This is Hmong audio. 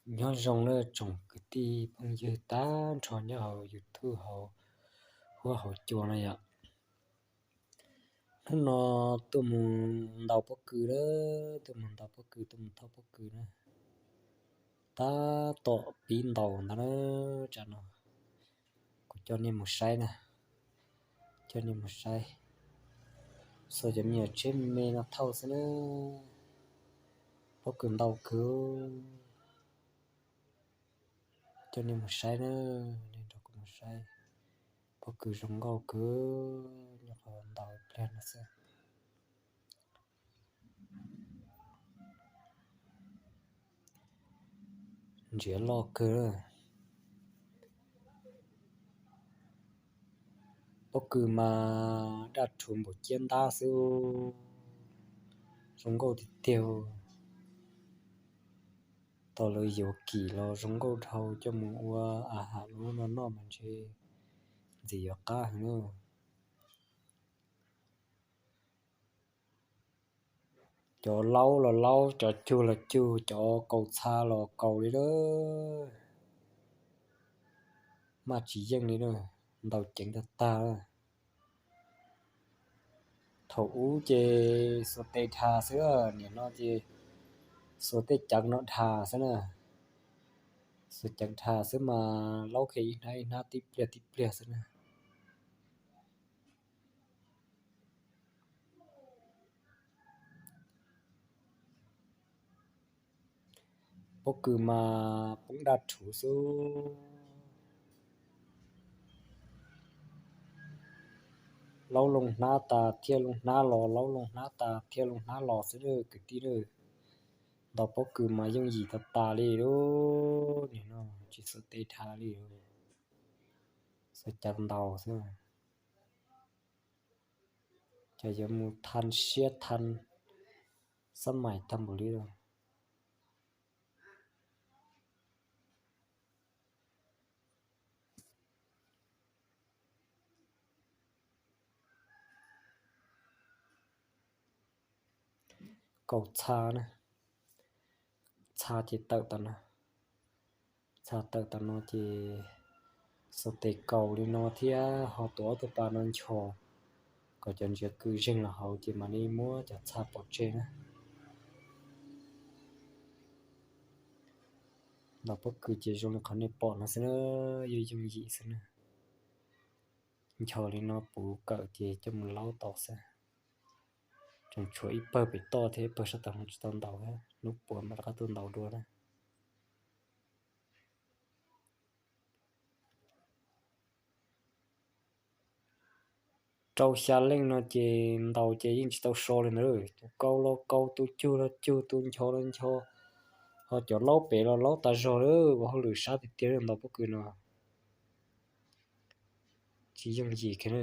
Nyob zoo na tsoom kwv tij phooj ywg tag nrho nyob hauv YouTube hauv huab hauv cua no yom. Hnub no tuaj mus ntaus pob kws na, tuaj mus ntaus pob kws, tuaj mus thauj pob kws na. Tab tom pib ntaus ntag na, tsam no kuv coj nej mus saib na, coj nej mus saib. Xuas cov me nyuam tsheb me no thauj xwb na, pob kws ntau kawg. Coj nej mus saib na, nej nrog kuv mus saib. Pob kws zoo nkauj kawg, nyuam qhuav ntaus ib pliag no xwb. Ntsiav loj kawg. Pob kws mas daj rhuv npaum ciab ntab xwb, zoo nkauj tiag tiag. Tau lawv yuav kim los zoo nkauj dhau coj mus ua a ham lub no noj mas ntshe ntxim yuav qab heev na. Cov laub los laub, cov cug los cug, cov kaus txha los kaus li na. Maj tsis yeej li na, ntaus ceev tag tag. Thaum ub ces xuas tes dhas xwb, nim no ces xuas tej ceev no dhas xwb na. Xuas ceev dhas xwb mas laub kiag ib hnab ib hnab tib pliag tib pliag xwb na. Pob kws mas poob daj rhuv xwb. Laub loo hnab tas thiaj loo hnab los, laub loo hnab tas thiaj loo hnab los xwb na kwv tij na. Ntaus pob kws mas yooj yim tas tas li lub, nim no tsis xuas tes dhas li, xuas ceev ntaus xwb. Ces yuav mus tha siab tha xab mais tag npaum li lawm. Kaus txha na, txha ces tawm tas no, txha tawm tas no ces xuas tes kaus li no thiab ho tuav ob tug pas no nchos kom cov ntsiav kws zeeg los hauv ces mam li muab cov txha pov tseg na. Ntaus pob kws ces zoo li qhov nej pom no xwb na, yooj yooj yim xwb na. Nchos li no puv kawm ces coj mus laub tau xwb. Tseem tshuav ib pawg pem toj thiab ib pawg sab tod tsis tau ntaus, hnub puav mam rov qab tuaj ntaus dua na. Rau xya leej no ces ntaus ces yeej tsis tau so li ntawd, tus kaus los kaus, tus cug los cug, tus nchos los nchos, ho cov laub pem los laub tas zog lawm, ua hauj lwm sab tiag tiag ntaus pob kws no. Tsis yooj yim kiag na.